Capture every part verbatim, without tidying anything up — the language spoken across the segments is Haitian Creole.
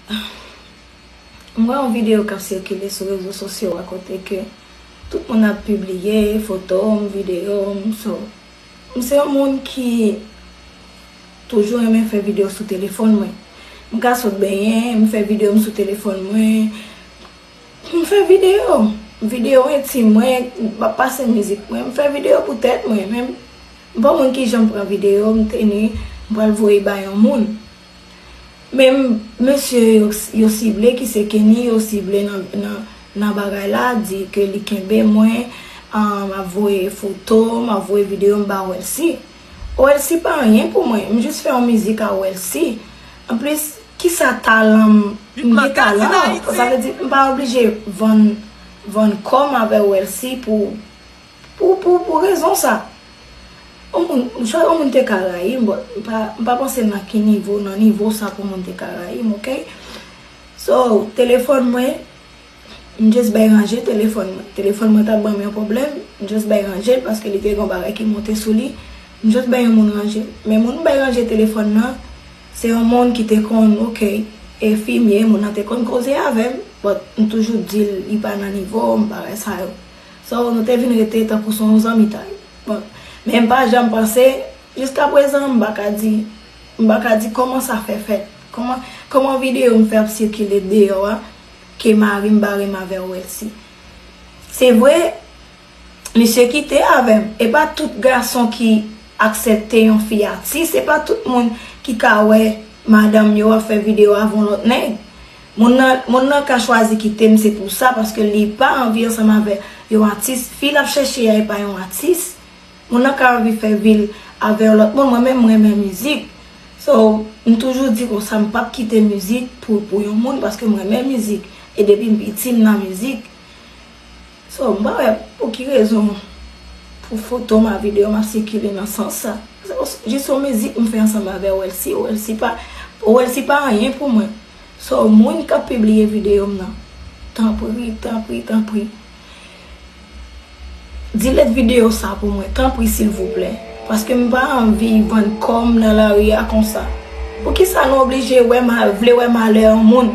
M wè yon videyo k ap sikile sou rezo sosyo a kote ke tout moun ap pibliye foto m, videyo m. So, m se yon moun ki toujou renmen fè videyo sou telefòn mwen. M ka sot benyen, m fè videyo m sou telefòn mwen. M fè videyo, videyo entim mwen, m ap pase mizik mwen, m fè videyo pou tèt mwen, men m pa moun ki janm pran videyo, m teni, m pral voye bay yon moun. Men m, mesye yo, yo sible, ki se Kenny, yo sible nan, nan, nan bagay la, di ke li kenbe mwen, um, m ap voye foto, m ap voye videyo, m ba Welcy. Welcy pa anyen pou mwen, m jis fè yon mizik a Welcy. Anplis, kisa talan m, m gen talan, sa vle di, m pa oblije vann, vann kò m avè Welcy pou, pou, pou, pou rezon sa. Yon moun, m chwa yon moun te ka rayi m, but m pa, m pa panse nan ki nivo, nan nivo sa pou moun te ka rayi m, oke? So, telefòn mwen, m just bay ranje telefòn mwen. Telefòn mwen t ap ban m yon pwoblèm, m just bay ranje l paske li te gen yon bagay ki monte sou li. M just bay yon moun ranje l. Men moun m bay ranje telefòn nan, se yon moun ki te konn, oke, enfimye, moun nan te konn koze avè m, but m toujou di l li pa nan nivo m, bagay sa yo. So, nou te vin rete tankou se yon zanmitay. Bon, men m pa janm panse, jiskaprezan, m pa ka di, m pa ka di kòman sa fè fèt. Kòman, kòman videyo m fè ap sikile deyò a, ke mari m bare m avè Welcy. Se vre, misye kite avè m. E pa tout gason ki aksepte yon fi atis. E pa tout moun ki ka wè madanm yo ap fè videyo avè yon lòt nèg. Moun nan, moun nan ka chwazi kite m, se pou sa, paske li pa anvi ansanm avè yon atis. Fi l ap chèche a, e pa yon atis. Moun nan ka anvi fè vi l avè yon lòt moun. Mwen menm, mwen renmen mizik. So, m toujou di konsa, m p ap kite mizik pou, pou yon moun, paske m renmen mizik. E depi m piti, m nan mizik. So, m pa wè pou ki rezon pou foto m ak videyo m ap sikile nan sans sa. Se jis yon mizik m fè ansanm avè Welcy. Welcy pa, Welcy pa anyen pou mwen. So, moun k ap pibliye videyo m nan, tanpri, tanpri, tanpri, delete videyo sa pou mwen, tanpri, silvouplè. Paske m pa anvi vann kò m nan lari a konsa. Poukisa nou oblije wè mal, vle wè malè yon moun?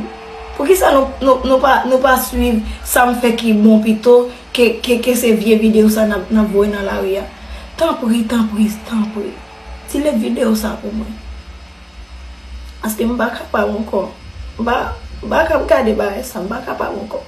Poukisa nou, nou, nou pa, nou pa swiv sa m fè ki bon pito ke, ke, ke se vye videyo sa n ap, n ap voye nan lari a? Tanpri, tanpri, tanpri. Delete videyo sa pou mwen. Paske m pa kapab ankò. M pa, m pa kab gade bagay sa, m pa kapab ankò.